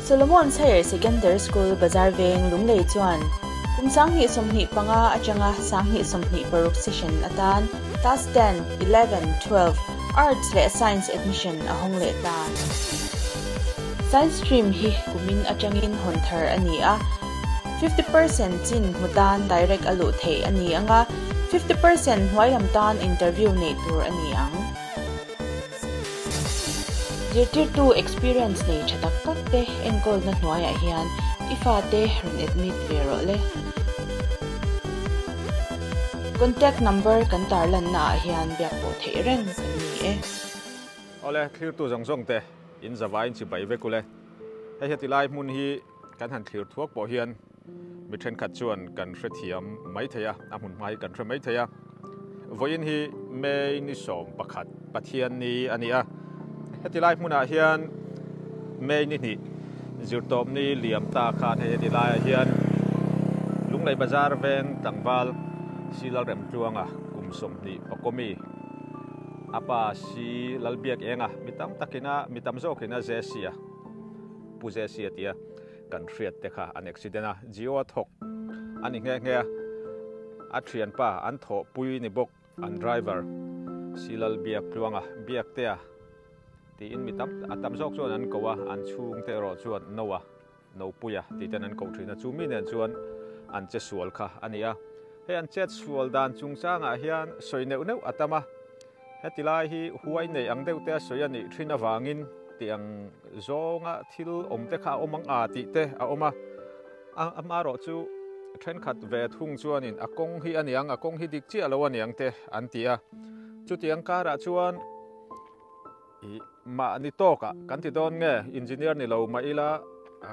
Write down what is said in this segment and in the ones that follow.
Solomon's Higher Secondary School Bazar Veng Lunglei chuan kum 2025 atanga 2026 session atan Class 10, 11, 12 Arts leh Science admission a hawng leh ta. Science stream hi kumin atangin hawn thar a ni a, 50% chin hmu tan direct a luh theih a ni ang a, 50% hnuai lam tan interview neih tur a ni ang. Zirtirtu experience nei tha tak tak te enkawlna hnuaiah hian i fate rawn admit ve rawh le. Contact number kan tarlanna ah hian biak pawh theih reng kan ni e. Awle, thlirtu zawng zawng te in zavaiin chibai vek ule. Hei heti lai hmun hi kan han thlir thuak pawh hian mi thenkhat chuan kan hrethiam mai thei a, a hmun hma hi kan hre mai thei a. Vawiin hi May ni 11 Pathian ni a ni a, heti lai hmunah hian May ni hnih zirtawp ni liam ta khan hei heti laiah hian Lunglei Bazar veng tlangval Si Lalremtluanga kum 20 pakawmi a pa Si Lalbiakenga mi tam takina mi tam zawkina Zesia Pu Zesia tia kan hriat te kha an accident a, Jio a thawk a ni nghe nghe a, a thianpa an thawhpui ni bawk an driver Silal Biak Tluanga Biaktea tiin mi tam a tam zawk chuan an ko a, an chhungte erawh chuan Noa Nopuia tih ten an koh thin a, chu mi nen chuan an che sual kha a ni a, hei an chet sual dan chungchangah hian sawi neuh neuh a tam a. Heti lai hi huai nei ang deuh te a sawi a nih thin avangin tiang zawnga thil awm te kha a awm ang a tih te a awm a. Amaherawh chu thenkhat ve thung chuanin a kawng hi a niang, a kawng hi dik chiah lo a niang te an ti a. Chutiang karah chuan ih mahni tawkah kan ti dawn nge engineer ni lo mah ila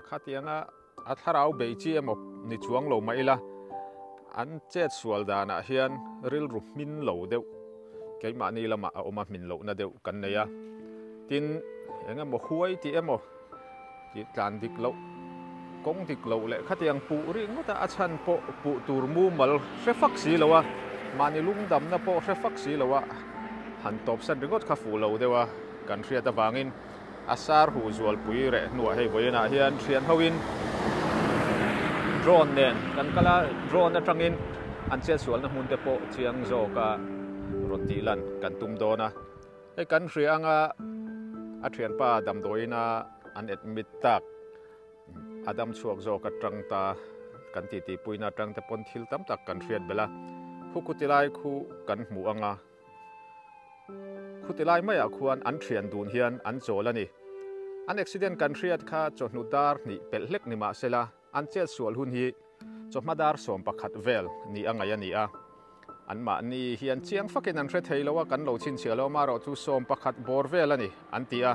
khatianga A thlarau bei chi emaw ni chuang lo mah ila, an chet sual danah hian rilru hmin lo deuh keimahni lamah a awm a, hmin lohna deuh kan nei a. Tin, eng emaw huai tih emaw tih tlan dik loh, kawng dik loh leh khatiang puh rih ngawt a, a chhan pawh puh tur mumal hre fak si lo a, mahni lungdamna pawh hre fak si lo a, han tawpsan ringawt kha fuh lo deuh a kan hriat avangin. A sar hu zualpui reh hnuah hei vawiinah hian thian hoin drone nen kan kal a, drone atangin an chetsualna hmun te pawh chiang zawka rawn tih lan kan tum dawn a. Hei kan hria anga a thianpa damdawiina an admit tak a dam chhuak zawk atang ta kan titi puina atang te pawn thil tam tak kan hriat belh a, khu khuti lai khu kan hmuh anga. Khuti lai maiah khuan an thian dun hian an chawl a ni. An accident kan hriat kha chawhnu dar hnih pelh hlek ni mah sela, an chet sual hun hi chawhma dar 11 vel ni a ngaih a ni a. Anmahni hian chiang fakin an hre thei lo a, kan lo chhinchhiah lo amaherawh chu 11 bawr vel a ni an ti a.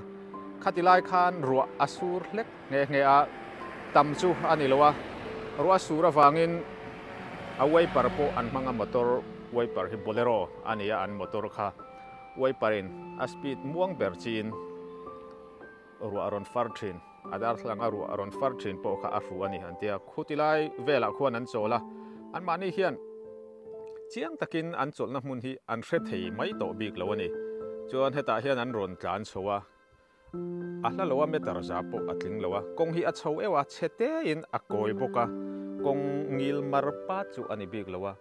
Khati lai khan ruah a sur hlek nghe nghe a, tam chu a ni lo a, ruah a sur avangin a wiper pawh an hmang a, motor Wiper hi Bolero a ni a, an motor kha wiper in a speed muang ber chiin ruah a rawn far thin, a darthlalang a ruah a rawn far thin pawh kha a hru a ni an ti a, khuti lai velah khuan an chawl a, anmahni hian chiang takin an chawlhna hmun hi an hre thei mai tawh bik lo a ni. Chuan hetah hian an rawn tlan chho a, A hla lo a meter za pawh a tling lo a, kawng hi a chho euh a, chhe tein a kawi bawk a, kawng ngil mar pat chu a ni bik lo a.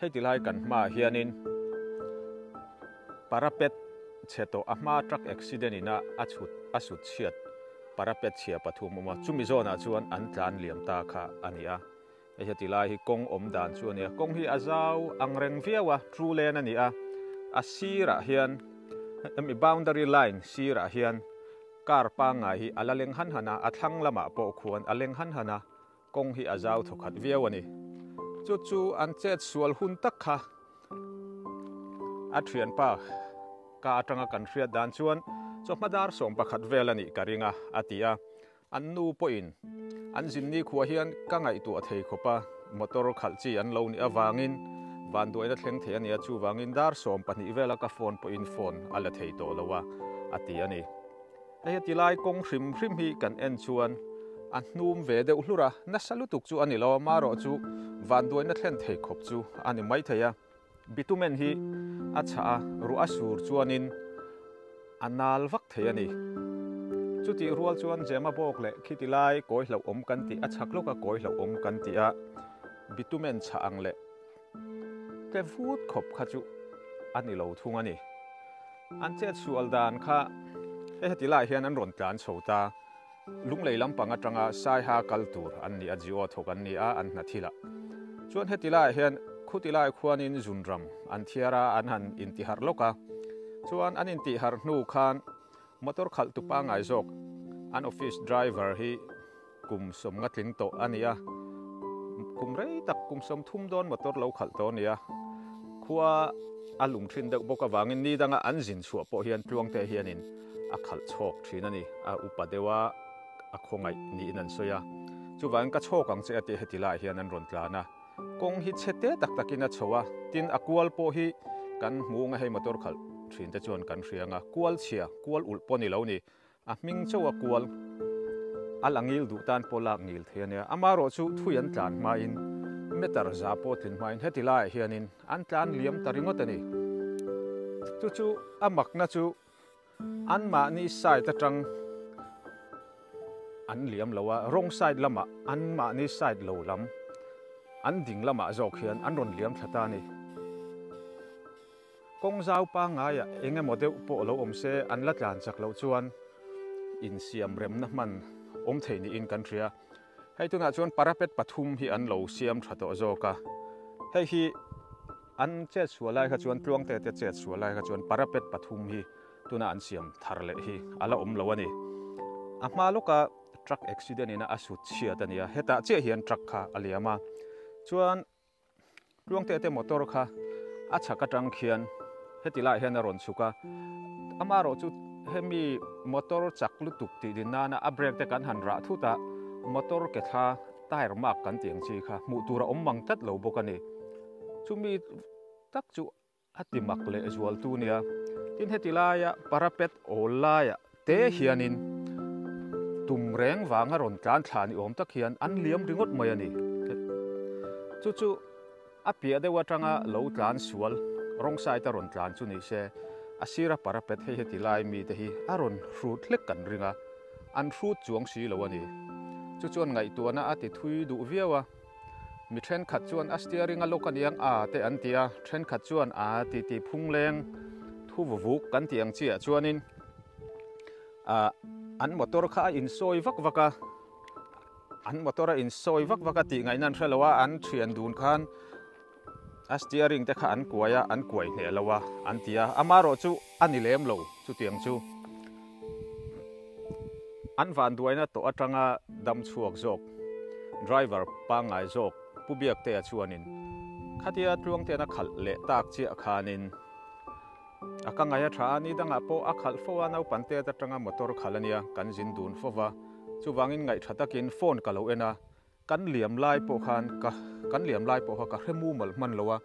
Hei ti lai kan hmaah hianin parapet chhe tawh a hma truck accident ina a chhut a sut chhiat parapet chhia pathum awm a, chumi zawnah chuan an tlan liam ta kha a ni a. Hei heti lai hi kawng awm dan chu a ni a, kawng hi a zau ang reng viau a, true lane a ni a, a sirah hian hemi boundary line sirah hian car pangngai hi a la leng han han a, a thlang lamah pawh khuan a leng han han a, kawng hi a zau thawkhat viau a ni. Chu chu an chet sual hun tak kha a thianpa ka atanga kan hriat dan chuan chawhma dar 11 vel a nih ka ring a, a ti a. An nu pawhin an zinni khuah hian ka ngaihtuah thei khawp a, motor khalh chi an lo nih avangin vanduaina thleng thei a nia, chuvangin dar 12 vela ka phone pawhin phone a la thei tawh lo a, a ti a ni. Hei heti lai kawng hrim hrim hi kan en chuan a hnum ve deuh hlur a, nasa lutuk chu a ni lo, amaherawh chu vanduaina thlen thei khawp chu a ni mai thei a. Bitumen hi a chhah a, ruah a sur chuanin a nal vak thei a ni. Chutih rual chuan Jema bawk leh khiti lai kawi hlauhawm kan tih a chhak lawka kawi hlauhawm kan tih a bitumen chhah ang leh tle vut khawp kha chu a ni lo thung a ni. An chet sual dan kha hei heti lai hian an rawn tlan chho ta. Lunglei lampang atanga Saiha kal tur an ni a, Jio thawk an ni a, an hna thil ah. Chuan heti laiah hian khuti lai khuanin zunram an thiar a, an han intiharh lawk a. Chuan an intiharh hnu khan motor khalh tu pangngai zawk an office driver hi kum sawmnga tling tawh a ni a, kum rei tak kum 30 dawn motor lo khalh tawh a ni a. Khua a lum thin deuh bawk avangin ni danga an zin chhuah pawh hian tluangte hianin a khalh chhawk thin a ni. A upa deuh a, a khawngaih niin an sawi a. Chuvangin ka chhawk ang che a tih heti laiah hian an rawn tlan a. Kawng hi chhe te tak takin a chho a, tin a kual pawh hi kan hmu ang a, hei motor khalh thin te chuan kan hria ang a, kual chhia, kual ulh pawh ni lo ni. A hming chauh a kual, a la ngil duh tan pawh lak ngil thei a nia. Amaherawh chu thui an tlan hmain meter za pawh tlin hmain heti laiah hianin an tlan liam ta ringawt a ni. Chu chu a makna chu Anmahni side atang an liam lo a, wrong side lamah anmahni side lo lam an ding lamah zawk hian an rawn liam thla ta a ni. Kawng zau pangaiah eng emaw deuh pawh lo awm se an la tlan chak loh chuan insiam remna hman awm thei niin kan hria. Hei tunah chuan parapet pathum hi an lo siam tha tawh zawk a, hei hi an chet sual lai kha chuan tluangte te chet sual lai kha chuan parapet pathum hi tuna an siam thar leh hi a la awm lo a ni. A hma lawka truck accident ina a sut chhiat a nia, hetah chiah hian truck kha a liam a, chuan Tluangte te motor kha a chhak atang khian heti laiah hian a rawn chhuk a, amaherawh chu hemi motor chak lutuk tih din nana a brake te kan han rah thut a, motor ke thla tyre mark kan tih ang chi kha hmuh tur a awm mang tlat lo bawk a ni. Chumi tak chu A ti mak leh zual tu nia. Tin heti laia parapet awl laiah te hianin tum reng vanga rawn tlan thla ni awm tak hian an liam ringawt mai a ni. Chu chu a piah deuh atanga lo tlan sual wrong side a rawn tlan chu ni se a sira parapet hei heti lai mite hi a rawn hrut hlek kan ring a, an hrut chuang si lo a ni. Chu chuan ngaihtuahna a ti thui duh viau a. Mi thenkhat chuan a steering a lawk a niang a te an ti a, thenkhat chuan a ti ti phung leng thu vuvuk kan tih ang chiah chuanin ah an motor kha a insawi vak vak a, an motor a insawi vak vak a tih ngaihna an hre lo a, an thian dun khan a steering te kha an kuai a, an kuai hneh lo a an ti a, amaherawh chu a ni lem lo chutiang chu an vanduaina tawh atanga dam chhuak zawk driver pangngai zawk Pu Biaktea chuanin khatia Tluangtean a khalh leh tak chiah khanin a ka ngaih a tha a, ni dangah pawh a khalh fo a, naupangte atanga motor khalh a nia kan zin dun fo va, chuvangin ngaih tha takin phone ka lo en a, Kan liam lai pawh khan ka kan liam lai pawh kha ka hre mumal hman lo a,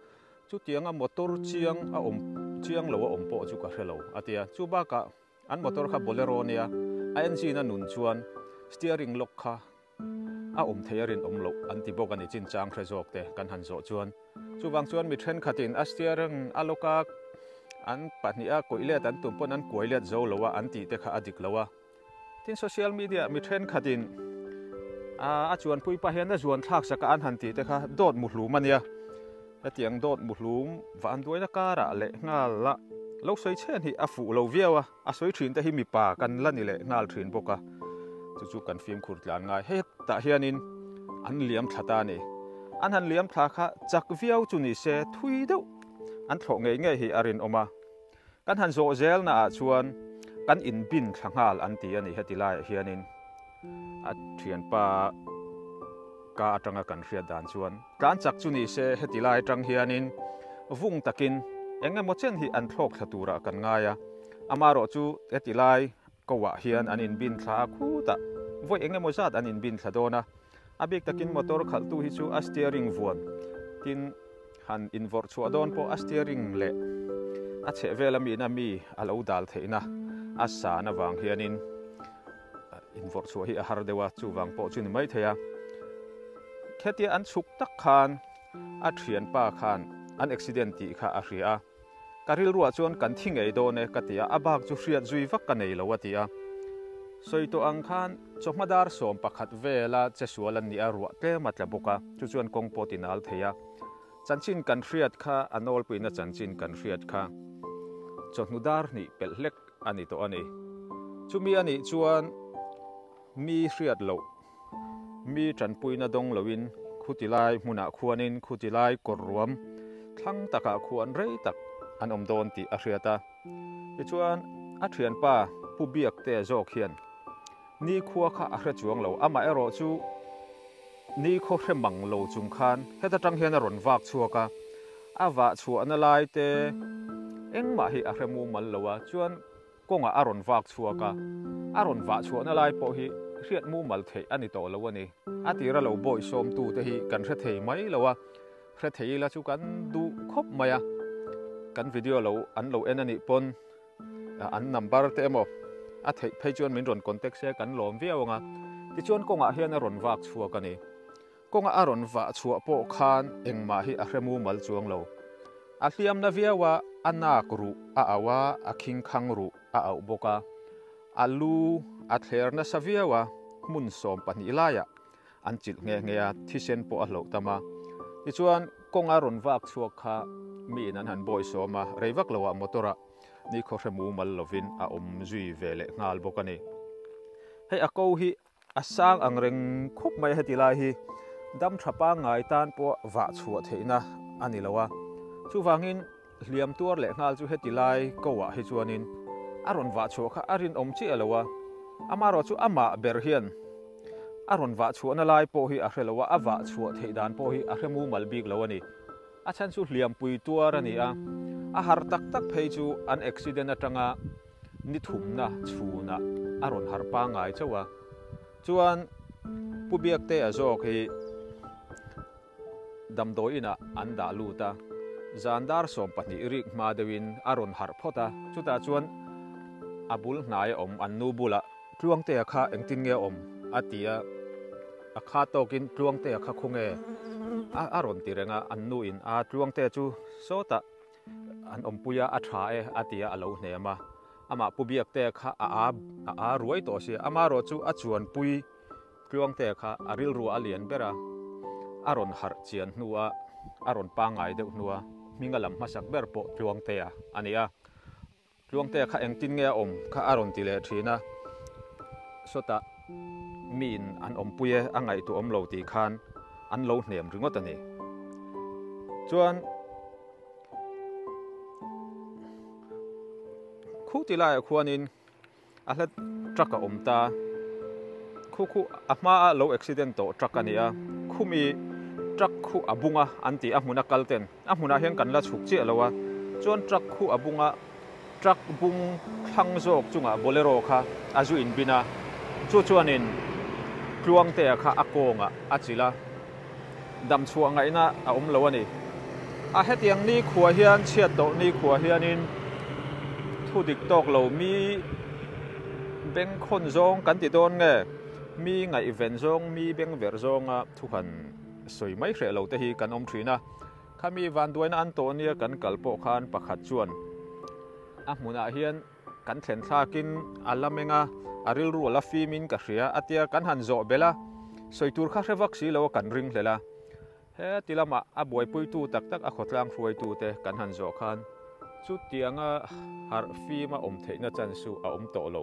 chutianga motor chiang a awm chiang lo a awm pawh chu ka hre lo a ti a. Chu bakah an motor kha Bolero nia a engine a nun chuan steering lock kha a awm thei a rinawm loh an ti bawk a ni chinchang hre zawk te kan han zawh chuan. Chuvang chuan mi thenkhatin a steering a lock a an pahniha kuih let an tum pawn an kuai let zo lo a an tih te kha a dik lo a. Tin social media mi thenkhatin a chuanpui pah hian a zuan thlak sak a an han tih te kha dawt muhlum a nia. Hetiang dawt muhlum vanduaina karah leh nghal a lo sawi chhen hi a fuh lo viau a, a sawi thin te hi mipa kan la ni leh nghal thin bawk a, chu chu kan fimkhur tlan ngai. Hetah hianin an liam thla ta a ni. An han liam thla kha chak viau chu ni se thui deuh an thlawh ngei ngei hi a rinawm a. Kan han zawh zelna ah chuan kan inbin thla nghal an ti a ni heti laiah hianin a thianpa ka atanga kan hriat dan chuan tlan chak chu ni se heti lai atang hianin vung takin eng emaw chen hi an thlawk thla turah kan ngai a, amaherawh chu heti lai ko ah hian an inbin thla a khutah vawi eng emaw zat an inbin thla dawn a, a bik takin motor khalhtu hi chu a steering vuan tin. Han invawrh chhuah dawn pawh a steering leh a chheh vel a miin a mi a lo dal theihna a san avang hianin invawrh chhuah hi a har deuh a, chuvang pawh chu ni mai thei a. Khetia an chhuk tak khan a thianpa khan an accident tih kha a hria a, ka rilruah chuan kan thi ngei dawn e ka ti a, a bak chu hriat zui vak ka nei lo a ti a. Sawi tawh ang khan chawhma dar 11 vela che sual an nih a ruah tlem a tla bawk a, chu chuan kawng pawh ti nal thei a. Chanchin kan hriat kha a nawlpuina chanchin kan hriat kha chawhnu dar hnih pelh hlek a ni tawh a ni. Chumi a nih chuan mi hriat loh, mi tanpuina dawng loin khuti lai hmunah khuanin khuti lai kawr ruam thlang takah khuan rei tak an awm dawn tih a hriat a. Tichuan a thianpa Pu Biakte zawk hian nikhua kha a hre chuang lo, amaherawh chu nikhaw hre mang lo chung khan heta tang hian a rawn vak chhuak a, a vah chhuahna lai te engmah hi a hre mumal lo a, chuan kawngah a rawn vak chhuak a, a rawn vah chhuahna lai pawh hi hriat mumal theih a ni tawh lo a ni. A tira lo bawihsawmtu te hi kan hre thei mai lo a, hre thei ila chu kan duh khawp mai a, kan video lo an lo en a nih pawn an number te emaw a theih phei chuan min rawn contact se kan lawm viau ang a, tichuan kawngah hian a rawn vak chhuak a ni. Kawnga a rawn vah chhuah pawh khan engmah hi a hre mumal chuang lo. A hliamna viau a, a nak ruh a auh a, a khingkhang ruh a auh bawk a. A lu a thler nasa viau a, hmun 12 laiah an chilh nghe nghe a, thisen pawh a hloh tam a. Tichuan, kawnga rawn vak chhuak kha miin an han bawi sawm a, rei vak loah motor-ah nikhaw hre mumal lovin a awm zui ve leh nghal bawk a ni. Hei a ko hi A sang ang reng khawp mai heti lai hi dam tha pangngai tan pawh vah chhuah theihna a ni lo a, chuvangin hliam tuar leh nghal chu heti lai ko ah hi chuanin a rawn vah chhuah kha a rinawm chiah lo a, amaherawh chu amah ber hian a rawn vah chhuahna lai pawh hi a hre lo a, a vah chhuah theih dan pawh hi a hre mumal bik lo a ni. A chhan chu hliampui tuar a ni a, a har tak tak phei chu an accident atanga ni thumna chhunah a rawn harh pangngai chauh a. Chuan Pu Biaktea zawk hi damdawi inah an dah lut a, zan dar 12 rik hma deuhin a rawn harh phawt a, chutah chuan a bul hnai a awm an nu bulah Tluangtea kha engtin nge a awm? a ti a, a kha tawkin Tluangtea kha khawnge a rawn ti reng a, an nuin a Tluangtea chu sawtah an awmpui a, a tha e a ti a, a lo hnem a. Amah Pu Biaktea kha a a a a ruai tawh sia, amaherawh chu a chuanpui Tluangtea kha a rilru a lian ber a, a rawn harh chian hnu a, a rawn pangngai deuh hnu a, hminga lam hmasak ber pawh Tluangtea a ni a. Tluangtea kha engtin nge a awm kha a rawn ti leh thin a, sawtah miin an awmpui e a ngaihtuah awm lo tih khan an lo hnem ringawt a ni. Chuan khu ti laiah khuanin a hla truck a awm ta, khu khu a hmaa lo accident tawh truck a ni a, khumi truck khu a bung a an ti a hmuna kal ten a hmunah hian kan la chhuk chiah lo a, chuan truck khu a bung a, truck bung thlang zawk chungah bolero kha a zu inbin a, chu chuanin Tluangtea kha a kawngah a chilh a, dam chhuah ngaihna a awm lo a ni. A hetiang nikhua hian chhiat tawh nikhua hianin thu dik tawk lo mi bengkhawn zawng kan ti dawn nge, mi ngaihven zawng, mi bengverh zawnga thu han sawi mai hreh lo te hi kan awm thin a. Khami vanduaina an tawh nia kan kal pawh khan pakhat chuan a hmunah hian kan thlen thlakin a la meng a, a rilru a la fimin ka hria a tia kan han zawh belh a, sawi tur kha hre vak si lo a kan ring hlel a. He ti lamah a buaipuitu tak tak a khawtlang hruaitute kan han zawh khan chutianga harh fima awm theihna chan chu a awm tawh lo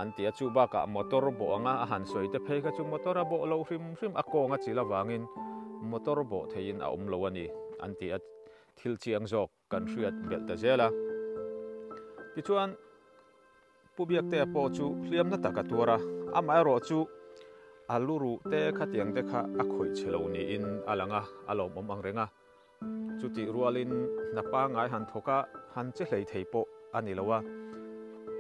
an ti a, chu bakah motor bawh anga a han sawi te phei kha chu motor a bawh lo hrim hrim a kawng a chil avangin motor bawh theihin a awm lo a ni an ti a, thil chiang zawk. Kan hriat belh ta zel a. Tichuan, Pu Biaktea pawh chu hliamna tak a tuar a, amaherawh chu a lu ruh te khatiang te kha a khawih chhe lo niin a lang a, a lawmawm ang reng a. Chutih rualin hna pangngai han thawk a, han che hlei thei pawh a ni lo a,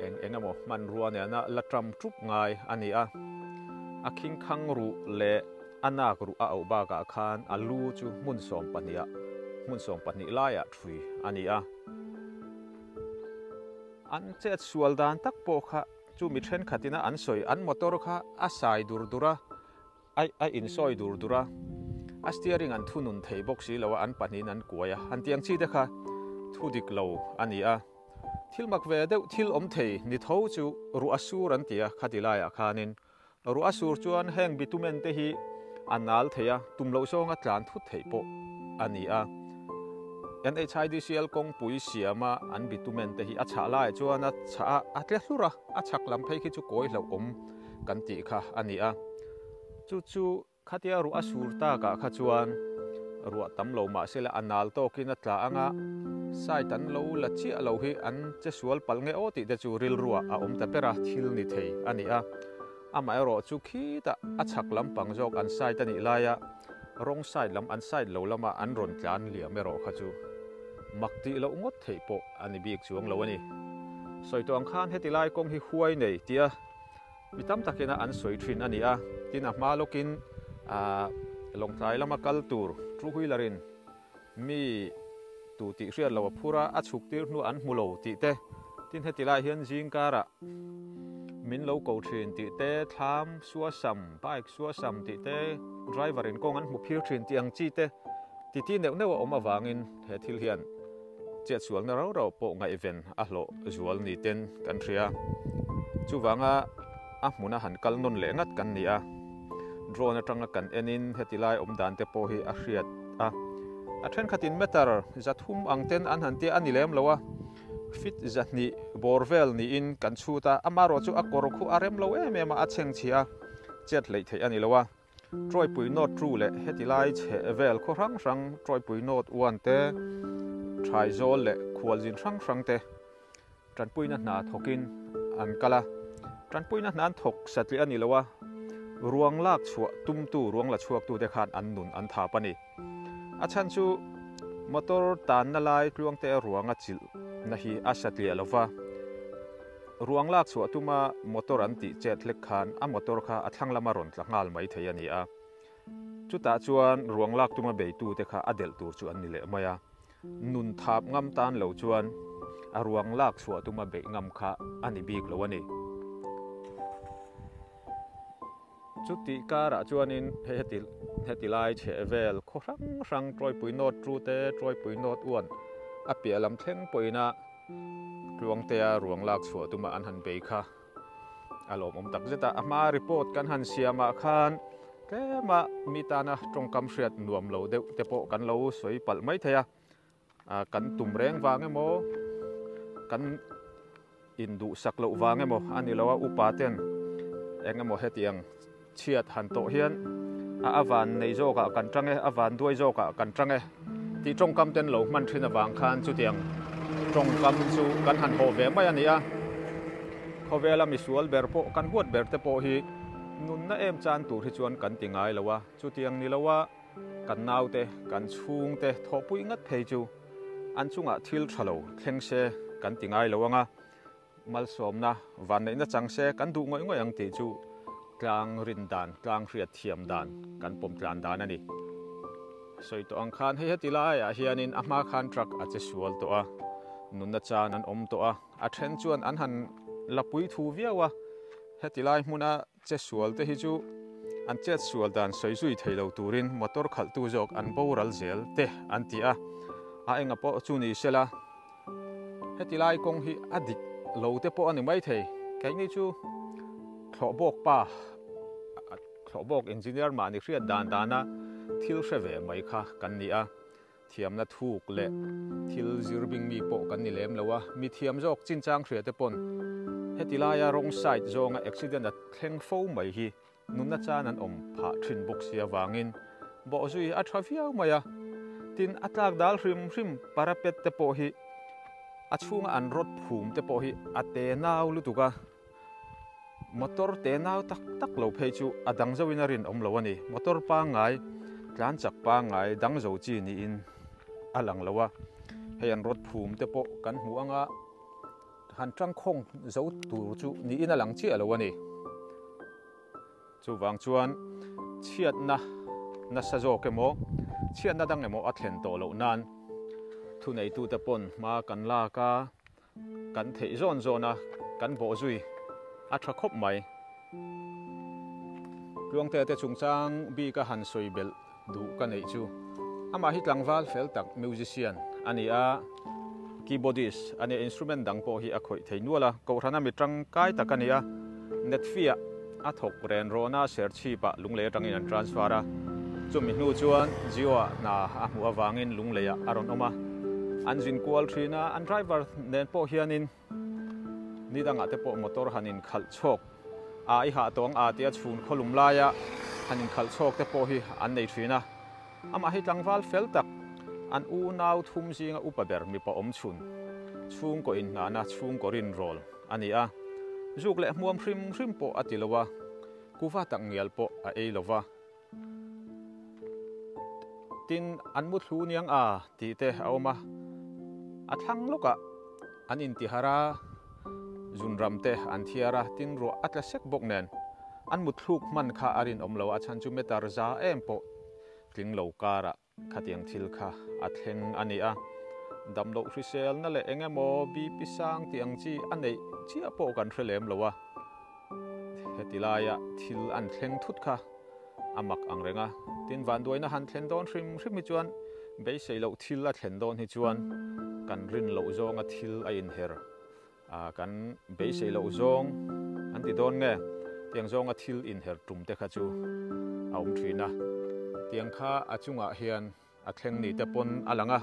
eng eng emaw hmanrua nena la ṭam ṭup ngai a ni a. A khingkhang ruh leh A nak ruh a auh bakah khan a lu chu hmun 12 ah, hmun 12 laiah ṭhui a ni a. An chet sual dan tak pawh kha chu mi thenkhatin a an sawi, an motor kha a sai dur dur a, a a insawi dur dur a, a steering an thunun thei bawk si lo a, an pahnihin an kuai a, han tiang chi te kha thu dik lo a ni a. Thil mak ve deuh thil awm thei ni tho chu ruah a sur an ti a, khati laiah khanin ruah a sur chuan heng bitumen te hi a nal thei a, tum loh zawnga tlan thut theih pawh a ni a. NHIDCL kawngpui siama an bitumen te hi a chhah laiah chuan a chhah a, a tle hlur a, a chhak lam phei khi chu kawi hlauhawm kan tih kha a ni a. Chu chu Khatia ruah a sur takah kha chuan ruah tam lo mah sela a nal tawkin a tla ang a, site an lo la chiah lo hi an che sual palh nge aw tih te chu rilruah a awm ta ber a, thil ni thei a ni a. Amaherawh chu khitah a chhak lampang zawk an site a nih laia rawng site lam an site lo lama an rawn tlan liam erawh kha chu mak tih loh ngawt theih pawh a ni bik chuang lo a ni. Sawi tawh ang khan heti lai kawng hi huai nei tia Mi tam takina an sawi thin a ni a, tin a hma lawkin Lawngtlai lama kal tur two wheeler in mi tu tih hriat lo a phur a, a chhuk tir hnu an hmu lo tih te, tin heti lai hian zing karah min lo ko thin tih te, thlam suasam, bike suasam tih te, driver in kawng an hmu phir thin tih ang chi te titi neuh neuh a awm avangin he thil hian Chetsualna rau rau pawh ngaihven a hlawh zual ni ten kan hria. Chuvanga a hmuna han kal nawn leh ngat kan ni a. Drone atanga kan enin heti lai awm dan te pawh hi a hriat a. A thenkhatin meter 300 ang ten an han tia a ni lem lo a, feet 200 bawr vel niin kan chhut a, amaherawh chu a kawr khu a rem lo em em a, a chhengchhia a, chet hleih theih a ni lo a. Trawipui North Ru leh heti lai chheh vel khaw hrang hrang Trawipui North One te, Thaizawl leh khualzin hrang hrang te tanpuina hna thawkin an kal a. Tanpuina hna an thawk satliah a ni lo a, ruang lak chhuah tumtu, ruang la chhuaktute khan an nun an thap a ni. A chhan chu motor tanna lai tluangte ruanga chilhna hi a satliah lo va, ruang lak chhuah tuma motor an tih chet hlek khan a motor kha a thlang lama rawn tla nghal mai thei a ni a. Chutah chuan ruang lak tuma beitute kha a delh tur chu an ni leh mai a, nun thap ngam tan lo chuan a ruang lak chhuah tuma beih ngam kha a ni bik lo a ni. Chutih karah chuanin hei heti heti lai chheh vel khaw hrang hrang Trawipui North Ru te, Trawipui North Uan a piah lam thleng pawhina Tluangtea ruang lak chhuah tuma an han bei kha a lawmawm tak zet a. A hma report kan han siamah khan tlema mi tana tawngkam hriat nuam lo deuh te pawh kan lo sawi palh mai thei a. Kan tum reng vang emaw, kan induhsak loh vang emaw a ni lo a, upa ten eng emaw hetiang chhiat han tawh hian a a van nei zawkah kan tang e, a van duai zawkah kan tang e tih tawngkam ten lo hman thin avang khan chutiang tawngkam chu kan han haw ve mai a ni a. Khawvela misual ber pawh kan huat ber te pawh hi nunna em chan tur hi chuan kan ti ngai lo a, chutiang ni lo a, Kan naute, kan chhungte thawhpui ngat phei chu an chungah thil tha lo thleng se kan ti ngai lo ang a, malsawmna vanneihna chang se kan duh ngawih ngawih ang tih chu tlang rin dan, tlang hriat thiam dan kan pawm tlan dan a ni. Sawi tawh ang khan hei heti laiah hianin a hma khan truck a che sual tawh a, nunna chan an awm tawh a, a then chuan an han la pui thu viau a, heti lai hmuna Che sual te hi chu an chet sual dan sawi zui thei lo turin motor khalhtu zawk an boral zel te an ti a, a enga pawh chu ni sela heti lai kawng hi a dik lo te pawh a ni mai thei. Keini chu thlawhbawk pa, thlawhbawk engineer mahni hriat dan dana thil hre ve mai kha kan ni a. Thiamna thuk leh thil zir bing mi pawh kan ni lem lo a, mi thiam zawk chinchang hria te pawn heti laia wrong side zawnga accident a thleng fo mai hi nunna chan an awm phah thin bawk si avangin bawhzui a tha viau mai a. Tin, a tlak dal hrim hrim parapet te pawh hi a chhunga an rawt phum te pawh hi a te nau lutuk a, Motor te nau tak tak lo phei chu a dang zoin a rinawm lo a ni. Motor pangngai, tlan chak pangngai dang zo chi niin a lang lo a. Hei an rawt phum te pawh kan hmu anga han tangkhawng zo tur chu niin a lang chiah lo a ni. Chuvang chuan chhiatna nasa zawk emaw, chhiatna dang emaw a thlen tawh loh nan thuneitute pawn hma kan lak a. Kan theih zawn zawn a, kan bawh zui a tha khawp mai. Tluangte te chungchang bik a han sawi belh duh ka neih chu amah hi tlangval fel tak musician a ni a. Keyboardist a nia, instrument dang pawh hi a khawih thei nual a, Kohhrana mi tangkai tak a ni a, Netfia a thawk ren rawn a, Serchhip-ah Lunglei atangin an transfer a, chumi hnu chuan Jio-ah hna a hmuh avangin Lungleiah a rawn awm a, an zin kual thin a, an driver nen pawh hianin ni dangah te pawh motor han inkhalh chhawk a, i hah tawng a tia chhun khawlum laia han inkhalh chhawk te pawh hi an nei thin a. Amah hi tlangval fel tak, an unau thum zinga upa ber mipa awm chhun, chhungkaw inngahna chhungkaw rinrawl a ni a. Zuk leh hmuam hrim hrim pawh a ti lo a, kuva tak ngial pawh a ei lo va. Tin, an muthlu niang a tih te a awm a, a thlang lawkah an intihar a, zunram te an thiar a, tin ruah a tla sek bawk nen. An mutthluk hman kha a rinawm lo, a chhan chu meter za em pawh tling lo karah khatiang thil kha a thleng a ni a. Damloh hriselna leh eng emaw BP sang tih ang chi a neih chiah pawh kan hre lem lo a, heti laia thil an thleng thut kha a mak ang reng a. Tin, vanduaina han thlen dawn hrim hrim hi chuan beisei loh thil a thlen dawn hi chuan kan rin loh zawnga thil a inher. Kan beisei loh zawng an ti dawn nge? Tiang zawnga thil inher tum te kha chu a awm thin a. Tiang kha a chungah hian a thleng ni te pawn a lang a.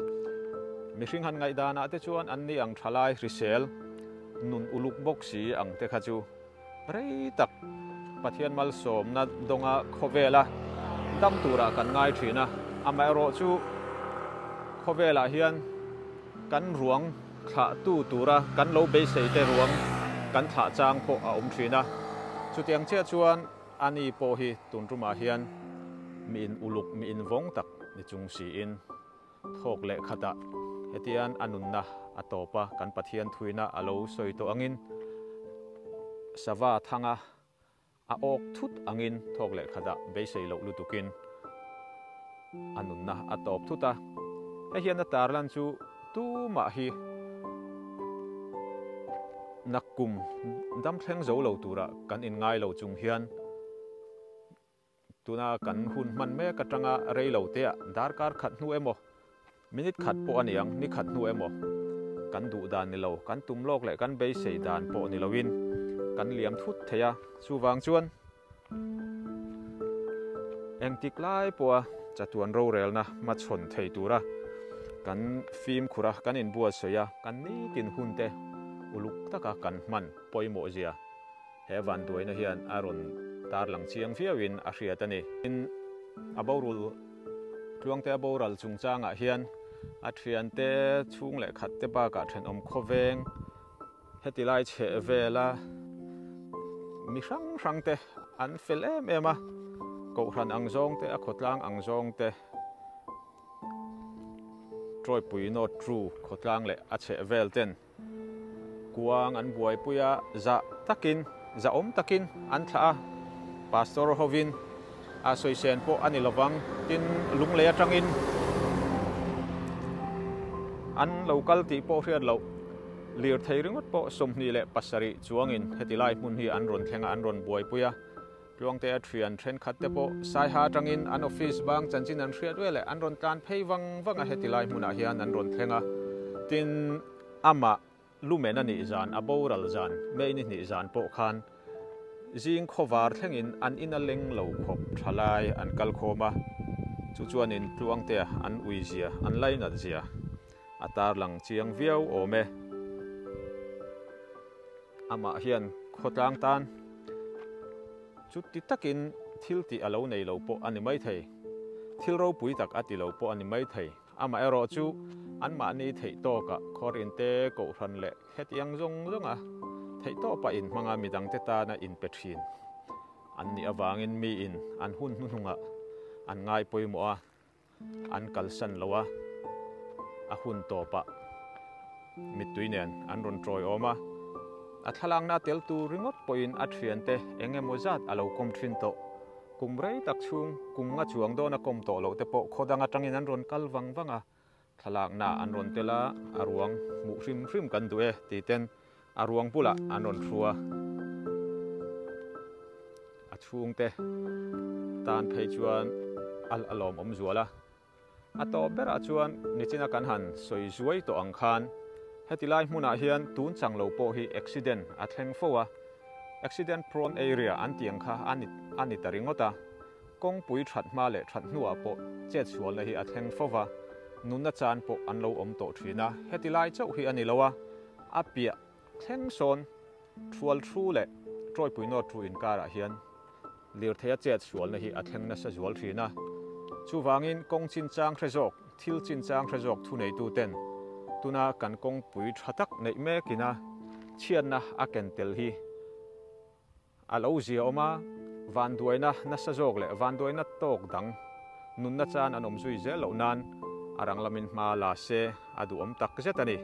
Mihring han ngaihdanah te chuan an ni ang thalai hrisel nun uluk bawk si ang te kha chu rei tak Pathian malsawmna dawnga khawvela dam turah kan ngai thin a. Amaherawhchu khawvelah hian Kan ruang thlah tu tura kan lo beisei te ruang kan thlah chang pawh a awm thin a. Chutiang chiah chuan a ni pawh hi tun tumah hian mi in uluk, mi in vawng tak ni chung siin thawk leh khatah hetian a nunna a tawp a, kan Pathian thuina a lo sawi tawh angin sava thanga A awk thut angin thawk leh khatah beisei loh lutukin a nunna a tawp thut a. Hei hian a tarlan chu tumah hi nakkum dam thleng zo lo tura kan inngai lo chung hian tuna kan hun hman mek atanga rei lo teah darkar khat hnu emaw Minute khat pawh a ni ang, ni khat hnu emaw kan duh dan ni lo, kan tum lawk leh kan beisei dan pawh ni loin kan liam thut thei a, chuvang chuan engtik lai pawha chatuan rorelna hmachhawn thei tura kan fimkhur a, kan inbuatsawi a, kan nitin hunte uluk taka kan hman pawimawh zia he vanduaina hian a rawn tarlang chiang viauin a hriat a ni. Tin, a borul Tluangte a boral chungchangah hian a thiante chhung leh khat te bakah thenawm khawveng heti lai chheh vela mi hrang hrang te an fel em em a, kohhran ang zawng te, a khawtlang ang zawng te, Tawipui North True khawtlang leh a chheh vel ten Kuang an buaipui a, zah takin, zahawm takin an thlah a, Pastor hovin a sawisên pawh a ni lovang, tin lunglei atangin an lo kal tih pawh hriat loh, lirthei ringawt pawh 27 chuangin heti lai hmun hi an rawn thleng a, an rawn buaipui a. Tluangte a thian thenkhat te pawh Saiha atangin an office bang chanchin an hriat vel leh an rawn tlan phei vang vang a, heti lai hmunah hian an rawn thleng a, tin amah lumen a nih zan, a boral zan, May ni hnih zan pawh khan zing khawvar thlengin an in a leng lo khawp thalai an kal khawm a, chu chuanin Tluangtea an ui zia, an lainat zia a tarlang chiang viau awm e. Amah hian khawtlang tan chuti takin thil tih a lo nei lo pawh a ni maithei. Thil ropui tak a ti lo pawh a ni maithei. Amaherawh chu anmahni theih tawkah khawrin te, kohhran leh hetiang zawng zawnga theih tawpa inhmanga midangte tana inpe thin an nih avangin miin an hun hnuhnungah an ngai pawimawh a. An kalsan lo a, a hun tawpah mittui nen an rawn tawi awm a. A thlalakna tel tur ringawt pawhin a thiante eng emaw zat a lo kawm thin tawh. Kum rei tak chhung kum nga chuang dawna kawm tawh loh te pawh khaw dang atangin an rawn kal vang vang a. Thlalakna an rawn tel a, a ruang hmuh hrim hrim kan duh e ti ten a ruang bulah an rawn thu a. A chhungte tan phei chuan a lawmawm zual a. A tawp berah chuan nichina kan han sawi zuai tawh ang khan Heti lai hmunah hian tun chang lo pawh hi accident a thleng fo a, accident prone area an tih ang kha a ni a ni ta ringawt a. Kawngpui that hma leh that hnuah pawh chetsualna hi a thleng fo va, nunna chan pawh an lo awm tawh thin a. Heti lai chauh hi a ni lo a, a piah thleng sawn thual thu leh tawipui nawt thu inkarah hian lirtheia chetsualna hi a thleng nasa zual thin a. Chuvangin kawng chinchang hre zawk, thil chinchang hre zawk thuneituten tuna kan kawngpui tha tak neih mekina chhiatna a ken tel hi A lo zia awm a, vanduaina nasa zawk leh vanduaina tawk dang nunna chan an awm zui zel loh nan a rang lamin hma la se a duhawm tak zet a ni.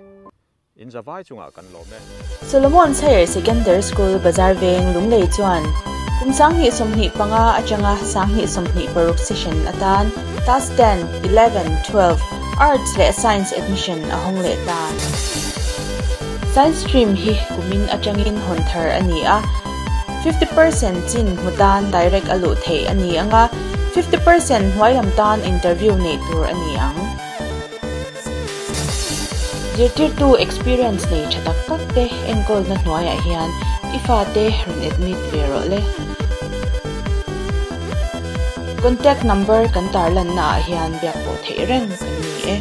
In zavai chungah kan lawm e. Solomon's Higher Secondary School Bazar Veng Lunglei chuan kum 2025 atanga 2026 session atan Class 10, 11, 12 Arts leh Science admission a hawng leh ta. Science stream hi kumin atangin hawn thar a ni a, 50% chin hmu tan direct a luh theih a ni ang a, 50% hnuai lam tan interview neih tur a ni ang. Zirtirtu experience nei tha tak tak te enkawlna hnuaiah hian i fate rawn admit ve rawh le. Contact number kan tarlanna ah hian biak pawh theih reng kan ni e.